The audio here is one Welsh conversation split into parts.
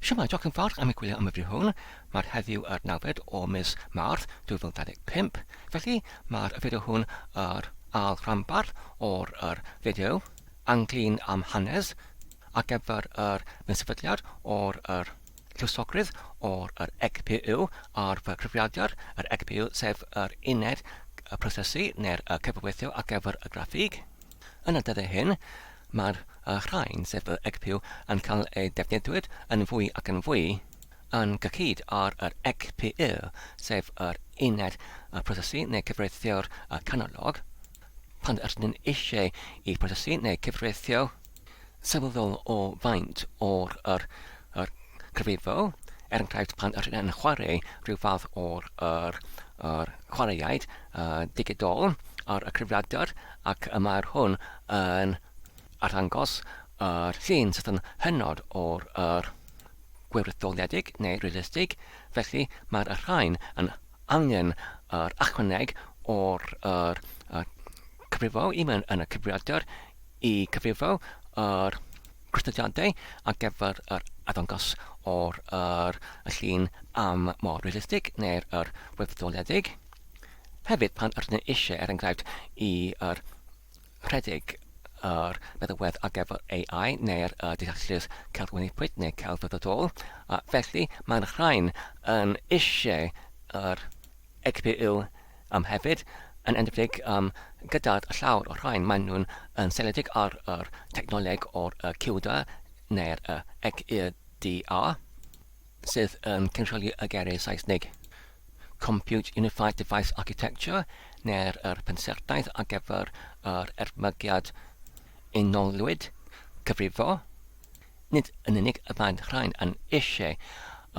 Shwmae, diolch yn fawr am y gwylio am y fideo hwn. Mae'r heddiw yr nawfed o mis Mawrth 2025, felly mae'r fideo hwn yr ail rhanbarth o'r yr fideo ynglyn am hanes ar gyfer yr sefydliad o'r yr lluosogrwydd o'r yr XPU ar fy cyfrifiadur, yr XPU sef yr uned prosesu neu'r cyfweithio ar gyfer y graffig. Yn y dyddiau hyn, Mae'r rhain, sef y XPU, yn cael eu defnyddwyr yn fwy ac yn fwy yn gyhyd â'r yr XPU, sef yr uned prosesu neu cyfreithiwr canolog, pan ydyn ni'n eisiau i prosesu neu cyfreithio sylweddol o faint o'r yr, yr cyfrifo, er enghraifft pan ydyn yn chwarae rhyw fath o'r yr, yr chwaraeaid uh, digidol ar y cyfrifiadur ac y mae'r hwn yn arddangos yr llun sydd yn hynod o'r yr gwirfoddoledig neu realistig, felly mae'r rhain yn angen yr ychwaneg o'r yr, y cyfrifo i mewn yn y cyfrifiadur i cyfrifo yr cysylltiadau ar gyfer yr arddangos o'r yr, y llun am mor realistig neu'r yr gwirfoddoledig. Hefyd, pan ydyn ni eisiau, er enghraifft, i yr rhedeg yr meddalwedd ar gyfer AI neu'r uh, deallus celfwynebwyd neu celfyddydol, uh, felly mae'r rhain yn eisiau yr XPU um, hefyd, yn enwedig um, gyda'r llawer o'r rhain, maen nhw'n yn seiliedig ar yr technoleg o'r uh, CUDA neu'r uh, XUDA, sydd yn cynrychioli y geiriau Saesneg Compute Unified Device Architecture neu'r yr pensaernïaeth ar gyfer yr edmygiad unolwyd cyfrifo. Nid yn unig y mae'n rhain yn eisiau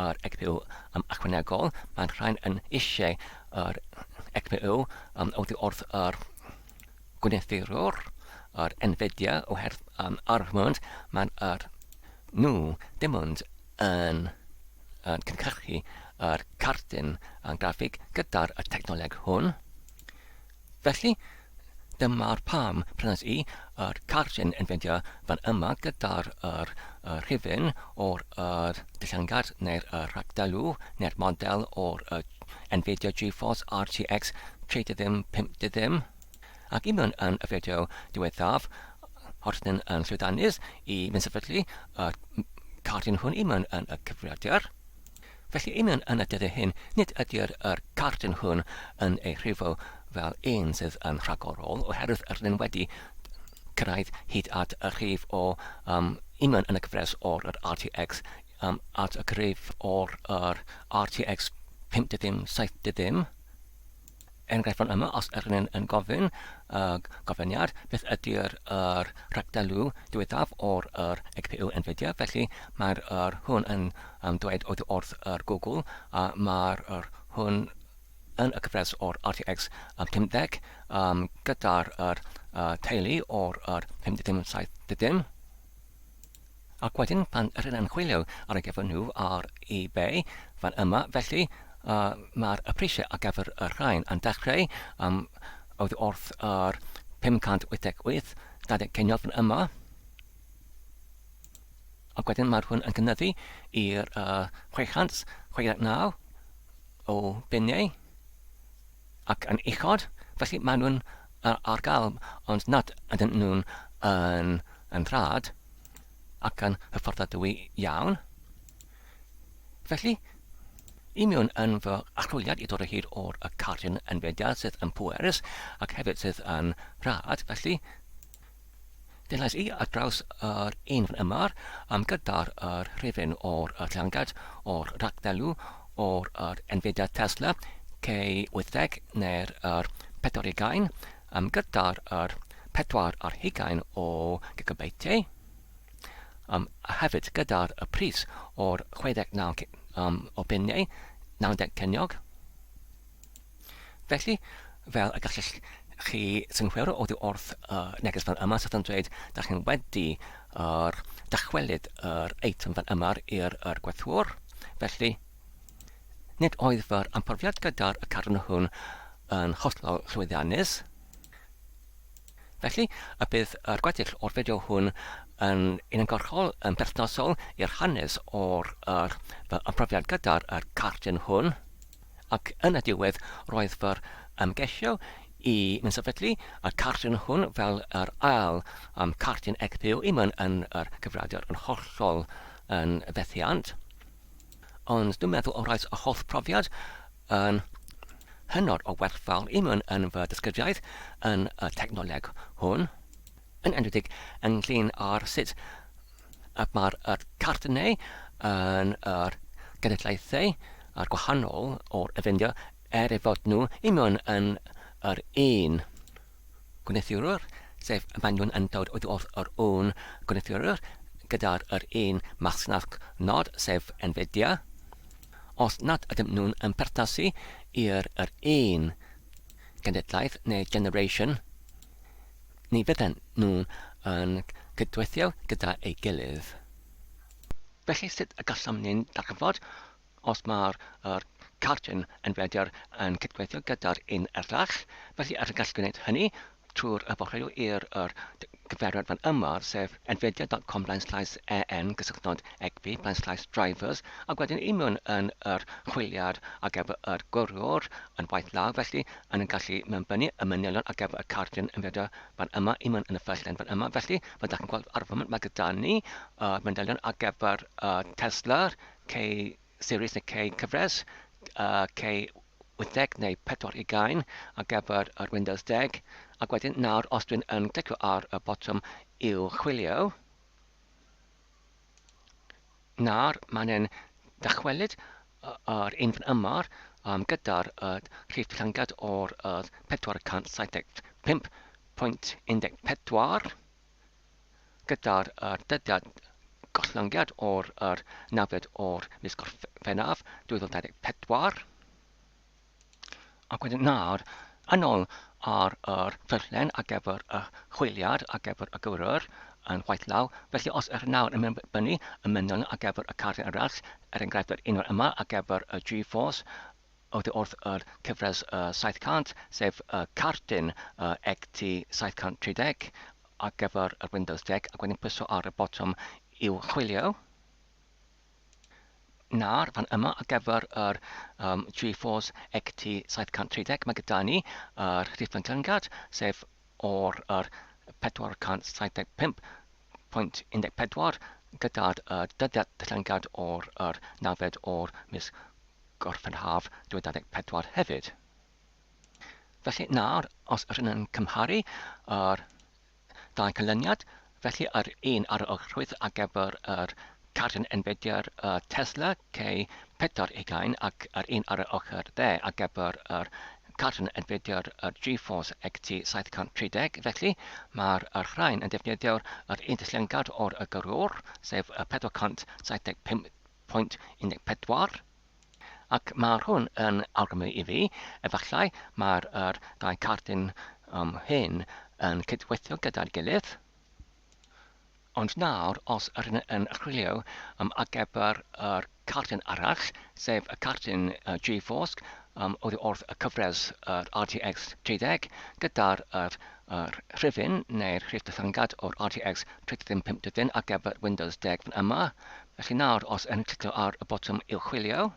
yr XPU um, ychwanegol, mae'n rhain yn eisiau yr XPU um, oddi wrth yr gwneuthurwr, yr Nvidia, oherwydd um, ar y foment mae'n yr nhw dim ond yn, yn cynhyrchu yr cardyn graffig gyda'r y technoleg hwn. Felly, dyma'r pam prynais i yr cardyn Nvidia fan yma gyda'r yr, y rhifyn o'r yr dillangad neu'r y rhagdalw neu'r model o'r y Nvidia GeForce RTX 30 50. Ac i mewn yn y fideo diwethaf, Horton yn llwyddiannus i mynd sefydlu y cardyn hwn i mewn yn y cyfrifiadur. Felly i mewn yn y dyddiau hyn, nid ydy'r yr cardyn hwn yn ei rhifo fel un sydd yn rhagorol, oherwydd yr ydyn wedi cyrraedd hyd at y rhif o um, i mewn yn y cyfres o'r yr RTX um, at y cyfrif o'r yr RTX 50 70. Enghraifft fan yma, os ydyn ni'n yn gofyn y gofyniad, beth ydy'r yr rhagdalw diwethaf o'r yr XPU Nvidia, felly mae'r yr hwn yn um, dweud oddi wrth yr Google, a mae'r yr hwn yn y cyfres o'r RTX um, 50 um, gyda'r yr, uh, teulu o'r yr 50 70. Ac wedyn pan rydyn yn chwilio ar eu gyfer nhw ar eBay fan yma, felly uh, mae'r y prisiau ar gyfer y rhain yn dechrau um, oddi wrth yr 588 20 ceiniog fan yma. Ac wedyn mae'r hwn yn cynyddu i'r uh, 669 o biniau ac yn uchod, felly maen nhw'n ar gael, ond nad ydyn nhw'n yn, yn rhad ac yn hyfforddadwy iawn. Felly, i mewn yn fy archwiliad i dod o hyd o'r y cardyn Nvidia sydd yn pwerus ac hefyd sydd yn rhad, felly Delais i ar draws yr un fan yma am gyda'r yr rhifyn o'r y llangad o'r rhagddelw o'r yr Nvidia Tesla K80 neu'r yr 40 am gyda'r yr 4 ar hugain o gigabeitiau um, a hefyd gyda'r y pris o'r 69 um, o biniau 90 ceiniog. Felly, fel y gallech chi synhwyro oddi wrth y neges fan yma sydd yn dweud da chi'n wedi yr dychwelyd yr eitem fan yma i'r yr gwerthwr. Felly, nid oedd fy amhrofiad gyda'r carn hwn yn hollol llwyddiannus. Felly, y bydd yr gweddill o'r fideo hwn yn uniongyrchol yn berthnasol i'r hanes o'r yr fy ymprofiad gyda'r yr cardyn hwn, ac yn y diwedd roedd fy ymgeisio i mynd sefydlu y cardyn hwn fel yr ail um, cardyn egbyw i mewn yn yr cyfrifiadur yn hollol yn fethiant. Ond dwi'n meddwl o roedd y holl profiad yn hynod o werthfawr i mewn yn fy dysgyddiaeth yn y technoleg hwn, yn enwedig ynglyn â'r sut y mae'r yr cartynau yn yr genedlaethau a'r gwahanol o'r efendio er ei fod nhw i mewn yn yr un gwneuthurwr, sef maen nhw'n yn dod oddi wrth yr un gwneuthurwr gyda'r yr un masnach nod, sef Nvidia. Os nad ydym nhw'n yn perthnasu i'r yr un genedlaeth neu generation, ni fydden nhw'n yn cydweithio gyda ei gilydd. Felly sut y gallem ni'n darganfod os mae'r yr cardyn yn fedr yn cydweithio gyda'r un arall? Felly yr gallu gwneud hynny trwy'r y bochel i'r yr cyfeiriad fan yma, sef nvidia.com blaenslaes en gysylltnod egp blaenslaes drivers, ac wedyn i mewn yn yr chwiliad ar gyfer yr gwiriwr yn waith law, felly yn yn gallu mewnbynnu y manylion ar gyfer y cardyn nvidia fan yma i mewn yn y ffurflen fan yma, felly fel dach chi'n gweld ar y foment mae gyda ni y manylion ar gyfer y Tesla K series neu K cyfres, K 80 neu 4 20 ar gyfer yr Windows 10, ac wedyn nawr os dwi'n yn clicio ar y botwm i'w chwilio, nawr mae'n e'n dychwelyd yr un fan yma um, gyda'r uh, rhif llangad o'r uh, 475.14 gyda'r uh, dyddiad gollyngiad o'r yr nawfed o'r mis Gorffennaf 2024. Ac wedyn nawr, yn ôl ar yr ffurflen ar gyfer y chwiliad ar gyfer y gyrrwr yn waith law, felly os ydych nawr yn mewnbynnu y manylion ar gyfer y cardyn arall, er enghraifft yr un yma ar gyfer y GeForce oddi wrth yr cyfres 700, sef y cardyn XT 730 ar gyfer yr Windows 10, ac wedyn pwyso ar y botwm i'w chwilio. Nawr, fan yma ar gyfer yr um, GeForce XT 730, mae gyda ni yr rhif llygad, sef o'r yr 475.14 gyda'r uh, dyddiad llygad o'r yr nawfed o'r mis Gorffennaf 2024 hefyd. Felly nawr, os ydyn yn cymharu yr ddau canlyniad, felly yr un ar y ochr ar gyfer yr cardyn Nvidia y Tesla K420 ac yr un ar y ochr dde ar gyfer yr cardyn Nvidia yr GeForce XT 730, felly mae'r rhain yn defnyddio'r yr un dillengad o'r y gyrrwr, sef y 475.14. Ac mae'r hwn yn awgrymu i fi, efallai mae'r yr ddau cardyn um, hyn yn cydweithio gyda'i gilydd. Ond nawr, os ydyn yn chwilio um, ar gyfer yr cardyn arall, sef y cardyn uh, GeForce um, oddi wrth y cyfres yr RTX 30, gyda'r yr, yr rhifyn neu'r rhif dethangad o'r RTX 3050 ar gyfer Windows 10 fan yma. Felly nawr, os yn clicio ar y botwm i'w chwilio,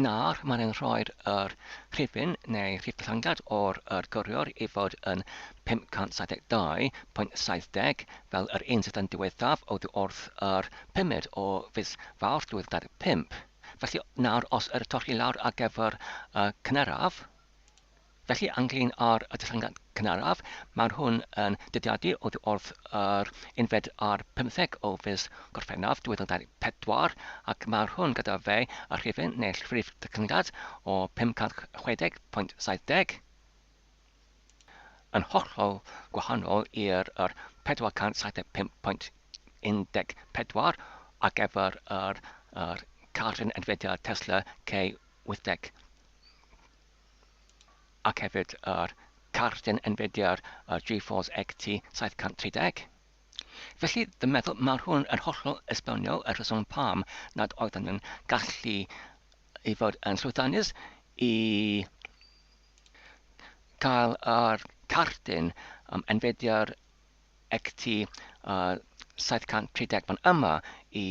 nawr mae'n e'n rhoi'r yr rhifyn neu rhif dethangad o'r yr gyrriwr i fod yn 572.70 fel yr un sydd yn diwethaf oddi wrth yr pumed o fis Fawrth 2025. Felly nawr os yr torri lawr ar gyfer y cynharaf, Felly, ynglŷn â'r dillyngan cynharaf, mae'r hwn yn dyddiadu oddi wrth yr unfed ar pymtheg o fis Gorffennaf 2024, ac mae'r hwn gyda fe y rhifyn neu'r rhif dillyngiad o 560.70, yn hollol gwahanol i'r yr 475.14 ar gyfer yr yr cardyn Nvidia Tesla K80. Ac hefyd yr cardyn Nvidia'r GeForce XT 730. Felly, dwi'n meddwl mae'r hwn yn hollol esbonio y rheswm pam nad oedden nhw'n gallu i fod yn llwyddiannus i gael yr cardyn um, Nvidia'r XT 730 fan yma i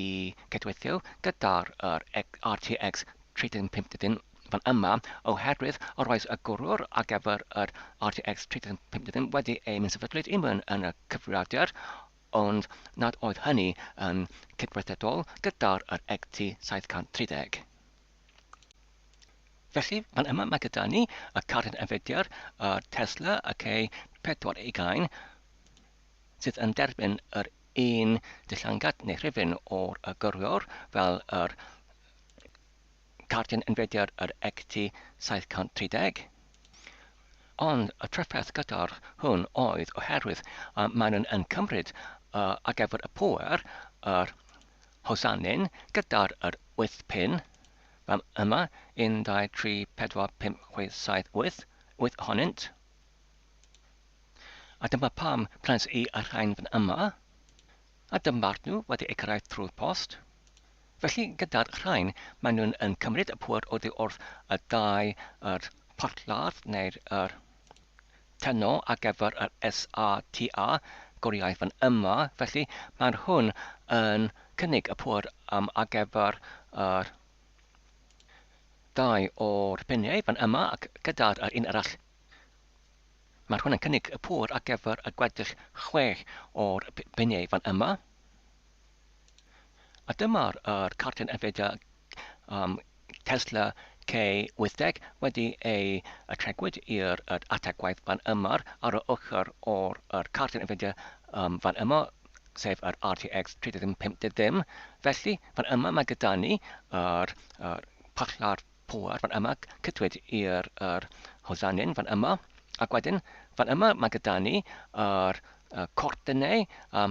cydweithio gyda'r yr RTX 3050 fan yma oherwydd yr oes y gwrwr ar gyfer yr RTX 3050 wedi ei sefydlu i mewn yn y cyfrifiadur, ond nad oedd hynny yn cydweithredol gyda'r yr XT 730. Felly, fan yma mae gyda ni y cardyn Nvidia, y Tesla y K420, sydd yn derbyn yr un dillangad neu rhifyn o'r y gyrrwr fel yr cardyn Nvidia yr XT 730. Ond y trafferth gyda'r hwn oedd oherwydd maen nhw'n yn cymryd ar gyfer y pŵer yr hosanyn gyda'r yr 8 pin Fan yma, 1, 2, 3, 4, 5, 6, 7, 8, 8 ohonynt. A dyma pam plant i y rhain fan yma. A dyma'r nhw wedi eu cyrraedd trwy'r post. Felly, gyda'r rhain, maen nhw'n yn cymryd y pŵer oddi wrth y dau yr porthladd neu'r yr tenno ar gyfer yr SATA gwriaeth fan yma, felly mae'r hwn yn cynnig y pŵer ar gyfer yr dau o'r piniau fan yma ac gyda'r yr un arall mae'r hwn yn cynnig y pŵer ar gyfer y gweddill chwech o'r piniau fan yma. A dyma'r yr cartyn Nvidia Tesla K80 wedi ei atregwyd i'r yr ateg gwaith fan yma ar y ochr o'r yr cartyn Nvidia fan yma, sef yr RTX 3050. Felly, fan yma mae gyda ni yr, yr parllar pŵer fan yma cytwyd i'r yr hosanyn fan yma, ac wedyn fan yma mae gyda ni yr y cordynau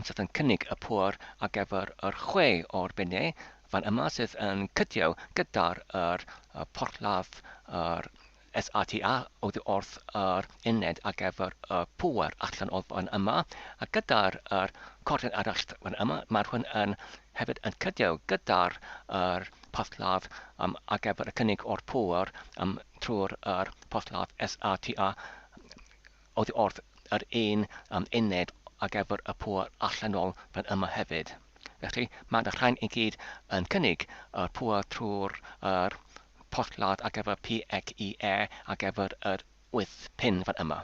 sydd yn cynnig y pŵer ar gyfer yr chwe o'r biniau fan yma sydd yn cydio gyda'r yr porthladd yr SATA oddi wrth yr uned ar gyfer y pŵer allan o fan yma, a gyda'r yr cordyn arall fan yma mae'r hwn yn hefyd yn cydio gyda'r yr porthladd ar gyfer y cynnig o'r pŵer trwy'r yr porthladd SATA oddi wrth yr un uned ar gyfer y pŵer allanol fan yma hefyd. Felly, mae'r rhain i gyd yn cynnig y pŵer trwy'r yr porthladd ar gyfer PXIe ar gyfer yr 8 pin fan yma.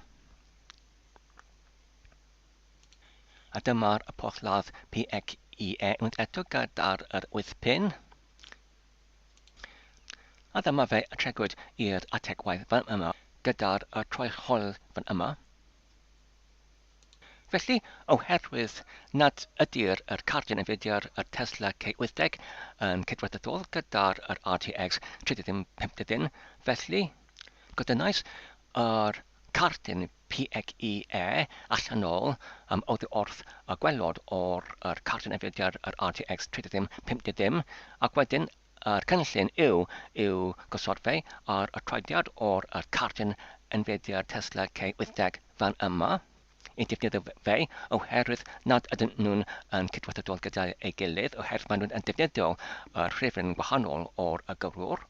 A dyma'r porthladd PXIe unwaith eto gyda'r yr 8 pin. A dyma fe atregwyd i'r ateg waith fan yma gyda'r y troell fan yma. Felly, oherwydd nad ydy'r yr cardyn Nvidia y Tesla K80 yn cydweithredol gyda'r yr RTX 3050, felly gofynnais yr cardyn PXIe allanol oddi wrth y gwaelod o'r yr cardyn Nvidia yr RTX 3050, ac wedyn yr cynllun yw i'w gosod fe ar y troediad o'r yr cardyn Nvidia Tesla K80 fan yma i defnyddio fe oherwydd nad ydyn nhw'n yn cydweithredol gyda ei gilydd oherwydd maen nhw'n yn defnyddio y rhifyn gwahanol o'r y gyrrwr.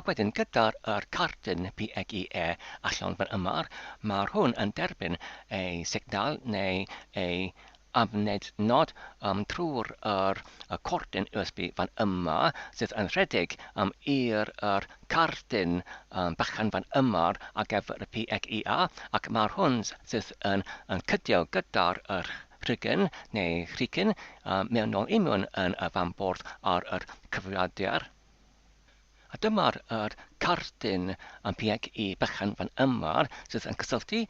Ac wedyn gyda'r yr cardyn PXIe allan fan yma, mae'r hwn yn derbyn ei signal neu ei amned nod trwy'r yr y cordyn USB fan yma sydd yn rhedeg i'r yr cardyn bychan fan yma ar gyfer y PXIA, ac mae'r hwn sydd yn yn cydio gyda'r yr rhigyn neu rhicyn mewnol union yn y fanbwrdd ar yr cyfrifiadur. A dyma'r yr cardyn PXE bychan fan yma sydd yn cysylltu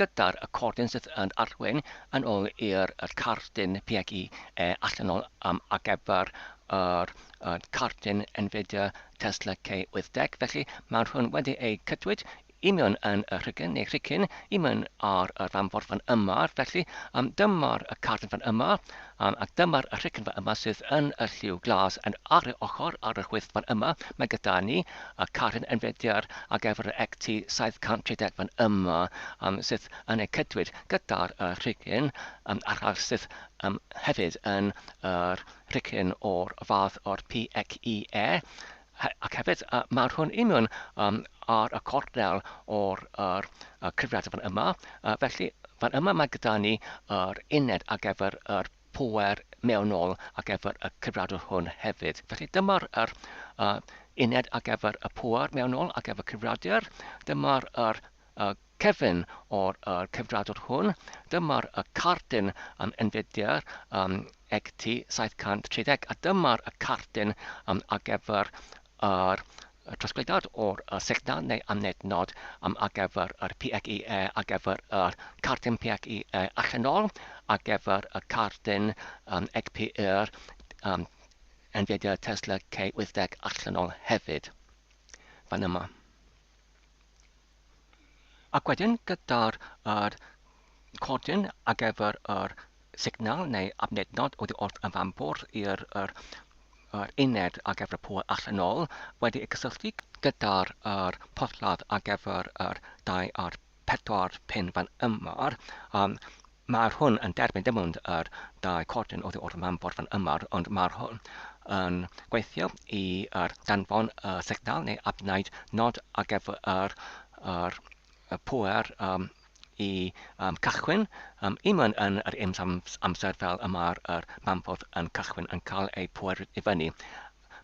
gyda'r y cordyn sydd yn arwain yn ôl i'r yr cardyn PXE allanol ar gyfer yr, yr cardyn Nvidia Tesla K80. Felly mae'r hwn wedi ei cydwyd union yn y rhigyn neu rhicyn union ar y fanffordd fan yma. Felly, dyma'r y cardyn fan yma, ac dyma'r y rhicyn fan yma sydd yn y lliw glas. Yn ar y ochr, ar y chwith fan yma, mae gyda ni y cardyn Nvidia ar gyfer y XT 730 fan yma, sydd yn ei cydwyd gyda'r y rhicyn arall sydd hefyd yn yr rhicyn o'r fath o'r PXIe. Ac hefyd, mae'r hwn union ar y cornel o'r yr cyfrifiadur fan yma. Felly, Fan yma mae gyda ni yr uned ar gyfer yr pŵer mewnol ar gyfer y cyfrifiadur hwn hefyd. Felly dyma'r yr, uh, uned ar gyfer y pŵer mewnol ar gyfer cyfrifiadur. Dyma'r yr, uh, cefn o'r yr cyfrifiadur hwn. Dyma'r y cardyn um, Nvidia um, XT730 a dyma'r y cardyn um, ar gyfer yr trosglwyddiad o'r signal neu amnednod ar gyfer yr PXE ar gyfer yr cardyn PXE allanol ar gyfer y cardyn XPR Nvidia Tesla K80 allanol hefyd fan yma. Ac wedyn gyda'r yr cordyn ar gyfer yr signal neu amnednod oddi wrth y fambwrdd i'r yr, yr uned ar gyfer y pŵer allanol wedi ei gysylltu gyda'r yr porthladd ar gyfer yr 2 a'r 4 pin fan yma. Um, Mae'r hwn yn derbyn dim ond yr dau cordyn oddi wrth y mambwrdd fan yma, ond mae'r hwn yn gweithio i yr danfon y signal neu adnaid nod ar gyfer yr, yr, y pŵer um, i um, cychwyn um, i mewn yn yr un amser fel y mae'r yr mambwrdd yn cychwyn yn cael ei pŵer i fyny.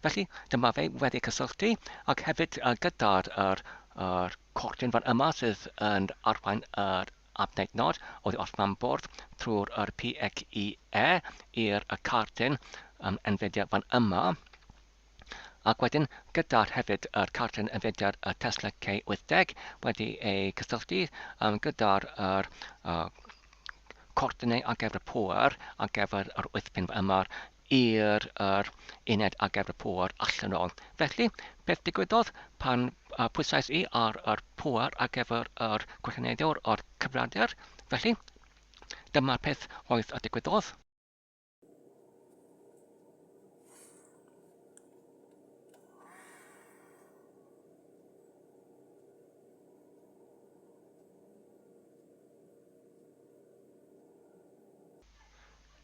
Felly, dyma fe wedi cysylltu ac hefyd uh, gyda'r yr, yr cordyn fan yma sydd yn arwain yr Update nod oddi wrth mam-bwrdd trwy'r yr PXIE i'r y cardyn um, Nvidia fan yma. Ac wedyn gyda'r hefyd yr cardyn Nvidia y Tesla K80 wedi ei cysylltu um, gyda'r yr uh, cordynau ar gyfer y pŵer ar gyfer yr 8 pin yma i'r yr uned ar gyfer y pŵer allanol. Felly, beth digwyddodd pan pwysais i ar yr pŵer ar gyfer yr gwahaniaethwr o'r cyfrifiadur? Felly, dyma'r peth oedd a digwyddodd.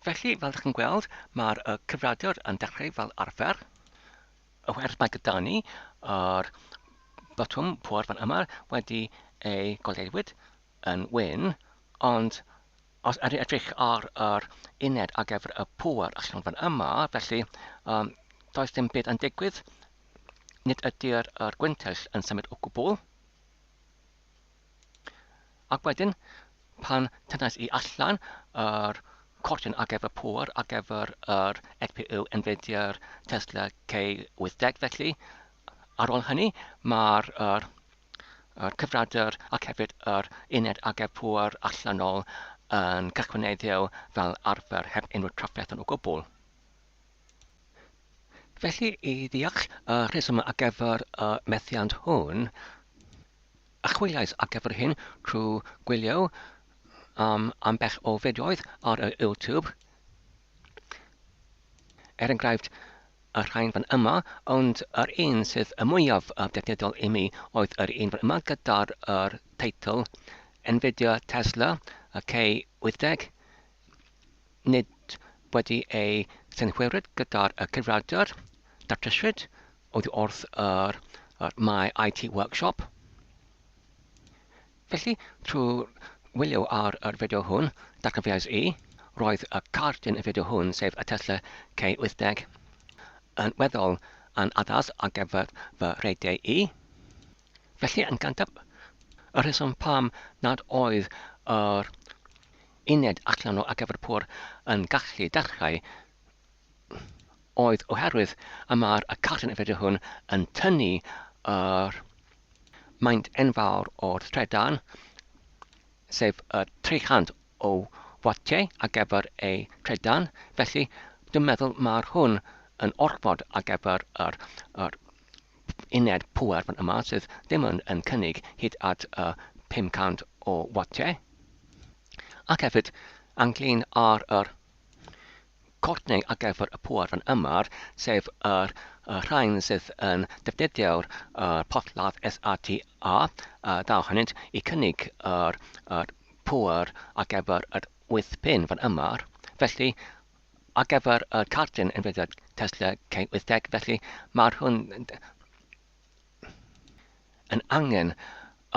Felly, fel ydych chi'n gweld, mae'r cyfrifiadur yn dechrau fel arfer. Oherwydd mae gyda ni yr botwm pŵer fan yma wedi ei goleuwyd yn wyn, ond os ydych edrych ar yr uned ar gyfer y pŵer allan fan yma, felly um, does dim byd yn digwydd, nid ydy'r yr gwyntell yn symud o gwbl. Ac wedyn, pan tynnais i allan yr cordyn ar gyfer pŵer ar gyfer yr XPU Nvidia Tesla K80 felly, ar ôl hynny mae'r yr, yr cyfrifiadur ac hefyd yr uned ar gyfer pŵer allanol yn cychwynneiddio fel arfer heb unrhyw trafferth o gwbl. Felly, i ddeall y rheswm ar gyfer y methiant hwn, Archwiliais ar gyfer hyn trwy gwylio am ambell o fideoedd ar y YouTube, er enghraifft y rhain fan yma, ond yr un sydd y mwyaf defnyddiol i mi oedd yr un fan yma gyda'r yr teitl Nvidia Tesla K80, nid wedi ei synhwyrwyd gyda'r cyfrifiadur datryswyd oddi wrth yr, yr My IT Workshop. Felly, trwy wylio ar yr fideo hwn, darganfuais i, roedd y cardyn y fideo hwn, sef y Tesla K80, yn weddol yn addas ar gyfer fy rhediau i. Felly, yn gyntaf, y rheswm pam nad oedd yr uned allanol ar gyfer pŵer yn gallu dechrau oedd oherwydd y mae'r y cartyn efrydu hwn yn tynnu yr maint enfawr o'r trydan, sef y 300 o watiau ar gyfer ei trydan, felly dwi'n meddwl mae'r hwn yn orfod ar gyfer yr, yr uned pŵer fan yma sydd ddim yn, yn cynnig hyd at y 500 o watiau. Ac hefyd, ynglyn â'r yr Courtney ar gyfer y pŵer fan yma, sef yr rhain sydd yn defnyddio'r porthladd SATA, daw hynnynt i cynnig yr pŵer ar gyfer yr wyth pin fan yma. Felly, ar gyfer y cardyn Nvidia Tesla K80, felly mae'r hwn yn angen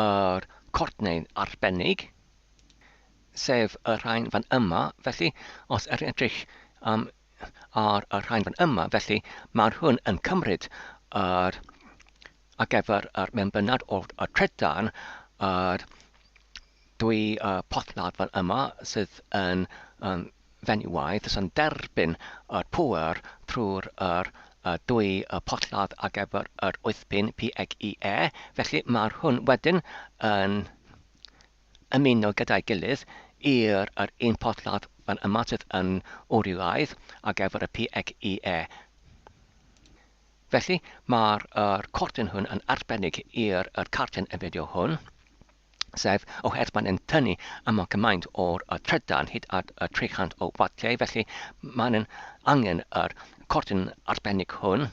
yr Courtney arbennig, sef y rhain fan yma, felly os ydych chi'n edrych um, ar y rhain fan yma, felly mae'r hwn yn cymryd yr, ar gyfer yr mewnbynnad o'r y trydan, yr dwy uh, pothlad fan yma sydd yn um, fenywaidd, sy'n derbyn yr pŵer trwy'r yr, y dwy y pothlad ar gyfer yr 8 pin PXIE, felly mae'r hwn wedyn yn ymuno gyda'i gilydd i'r yr un porthladd fan yma sydd yn wrywaidd ar gyfer y PXIE. Felly, mae'r yr cordyn hwn yn arbennig i'r yr cardyn y fideo hwn, sef oherwydd mae'n yn tynnu yma cymaint o'r y trydan hyd at y 300 o watiau, felly mae'n angen yr cordyn arbennig hwn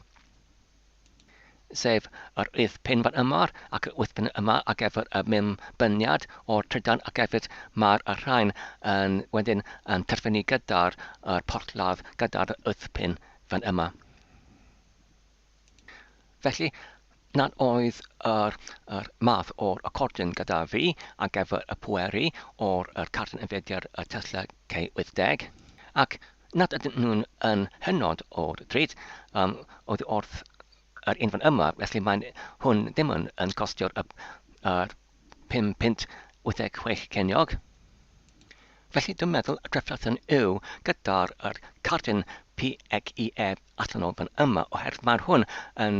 sef yr wyth pin fan yma ac y wyth pin yma ar gyfer y mewnbyniad o'r trydan ac hefyd mae'r y rhain yn wedyn yn terfynu gyda'r yr porthladd gyda'r wyth pin fan yma. Felly, nad oedd yr, yr math o'r accordion gyda fi ar gyfer y pweru o'r yr cartyn Nvidia y Tesla K80 ac nad ydyn nhw'n yn hynod o ddrud um, oddi wrth yr un fan yma, felly mae'n hwn ddim yn, yn costio'r y, yr 5 punt 86 ceiniog. Felly dwi'n meddwl y drefdraethyn yw gyda'r yr cardyn PXIE allanol fan yma, oherwydd mae'r hwn yn,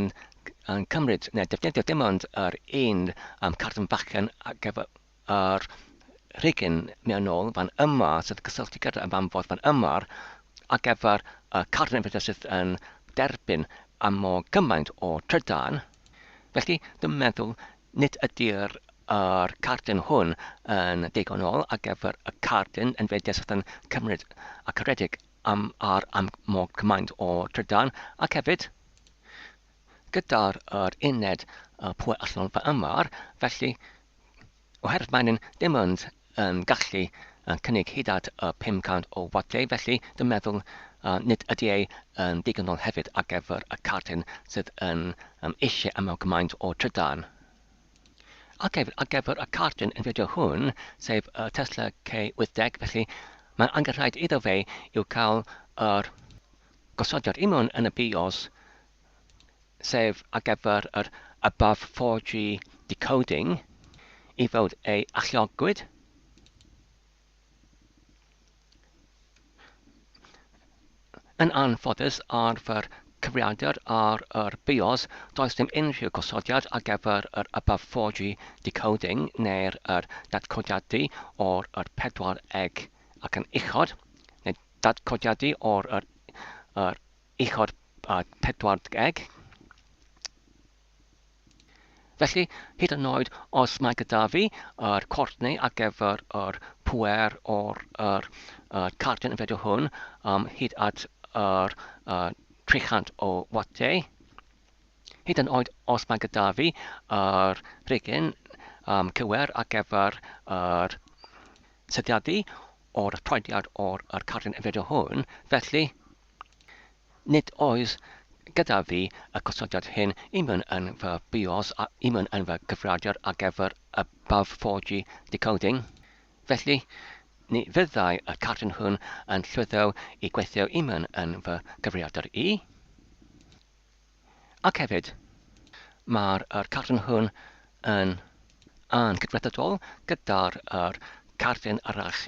yn cymryd neu defnyddio dim ond yr un um, cardyn bachgen ar gyfer Yr rhigyn mewnol fan yma sydd yn cysylltu gyda y fam-ffordd fan yma ar gyfer y cardyn inverter sydd yn derbyn am mor gymaint o trydan. Felly, dwi'n meddwl nid ydy'r yr cardyn hwn yn ddigonol ar gyfer y cardyn Nvidia sydd yn cymryd ac rhedeg am ar am mor gymaint o trydan ac hefyd gyda'r yr uned pŵer allanol fan yma, felly Oherwydd maen nhw ddim ond yn gallu cynnig hyd at y 500 o watiau, felly dwi'n meddwl nid ydy ei yn digonol hefyd ar gyfer y cardyn sydd yn eisiau aml gymaint o trydan. Ac hefyd ar gyfer y cardyn Nvidia hwn, sef y Tesla K80, felly mae'n angenrhaid iddo fe i'w cael yr gosodiad i mewn yn y BIOS sef ar gyfer yr above 4G decoding, i fod ei alluogwyd. Yn anffodus, ar fy cyfrifiadur ar yr BIOS, does dim unrhyw gosodiad ar gyfer yr above 4G decoding neu'r yr datcodiadu o'r yr 4 eg ac yn uchod, neu datcodiadu o'r yr, yr uchod 40. Felly, hyd yn oed os mae gyda fi yr coordinau ar gyfer yr pŵer o'r yr, yr cardyn yfedw hwn um, hyd at yr uh, 300 o watiau, hyd yn oed os mae gyda fi yr rhigyn um, cywir ar gyfer yr sydiadu o'r troediad o'r yr cardyn yfedw hwn, felly Nid oes gyda fi y gosodiad hyn i mewn yn fy BIOS a i mewn yn fy cyfrifiadur ar gyfer above 4G decoding, felly ni fyddai y cardyn hwn yn llwyddo i gweithio i mewn yn fy cyfrifiadur i. Ac hefyd, mae'r yr cardyn hwn yn yn cydweithredol gyda'r yr cardyn arall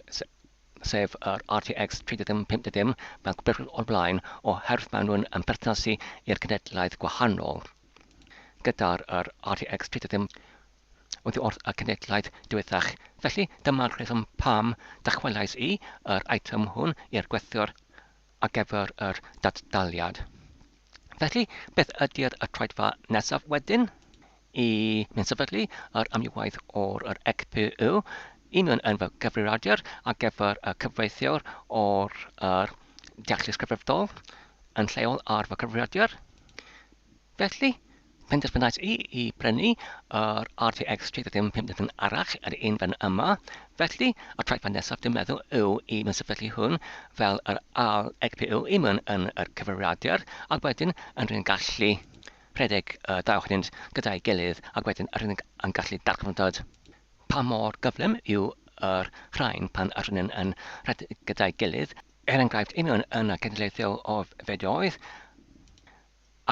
sef yr RTX 3050 fel gwybedwyd o'r blaen, oherwydd maen nhw'n yn perthnasu i'r cenhedlaeth gwahanol, gyda'r yr RTX 30 oddi wrth y cenhedlaeth diwethach. Felly, dyma'r rheswm pam dychwelais i yr eitem hwn i'r gwerthwr ar gyfer yr datdaliad. Felly, beth ydy'r y troedfa nesaf wedyn? I mynd sefydlu yr amrywiaeth o'r yr XPU i mewn yn fy cyfrifiadur ar gyfer y cyfreithiwr o'r yr deallus cyfrifdol yn lleol ar fy cyfrifiadur. Felly, penderfynais i i brynu yr RTX 3050 arall, yr un fan yma. Felly, y traethfa nesaf dwi'n meddwl yw i mewn sefydlu hwn fel yr ail XPU i mewn yn yr cyfrifiadur, ac wedyn yn rhywun gallu rhedeg y ddau ohonynt gyda'i gilydd ac wedyn yr unig yn gallu darganfod pa mor gyflym yw yr rhain pan ydyn nhw'n yn rhedeg gyda'i gilydd, er enghraifft union yn y cenedlaethol o fideoedd,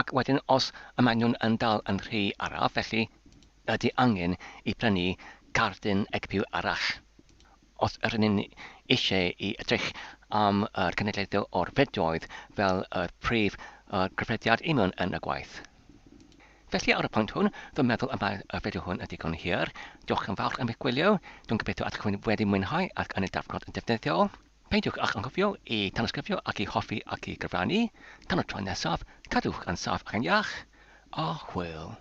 ac wedyn os y maen nhw'n yn dal yn rhy araf, felly ydy angen i prynu cardyn egpu arall. Os ydyn ni'n eisiau i edrych am yr cenedlaethol o'r fideoedd fel yr prif gyfrediad union yn y gwaith. Felly ar y pwynt hwn, dwi'n meddwl y mae y fideo hwn yn digon hir. Diolch yn fawr am eich gwylio. Dwi'n gobeithio ydych chi'n wedi mwynhau ac yn ei darfod yn defnyddiol. Peidiwch â anghofio i tanysgrifio ac i hoffi ac i gyfrannu. Tan y tro nesaf, cadwch yn saff ac yn iach, a hwyl.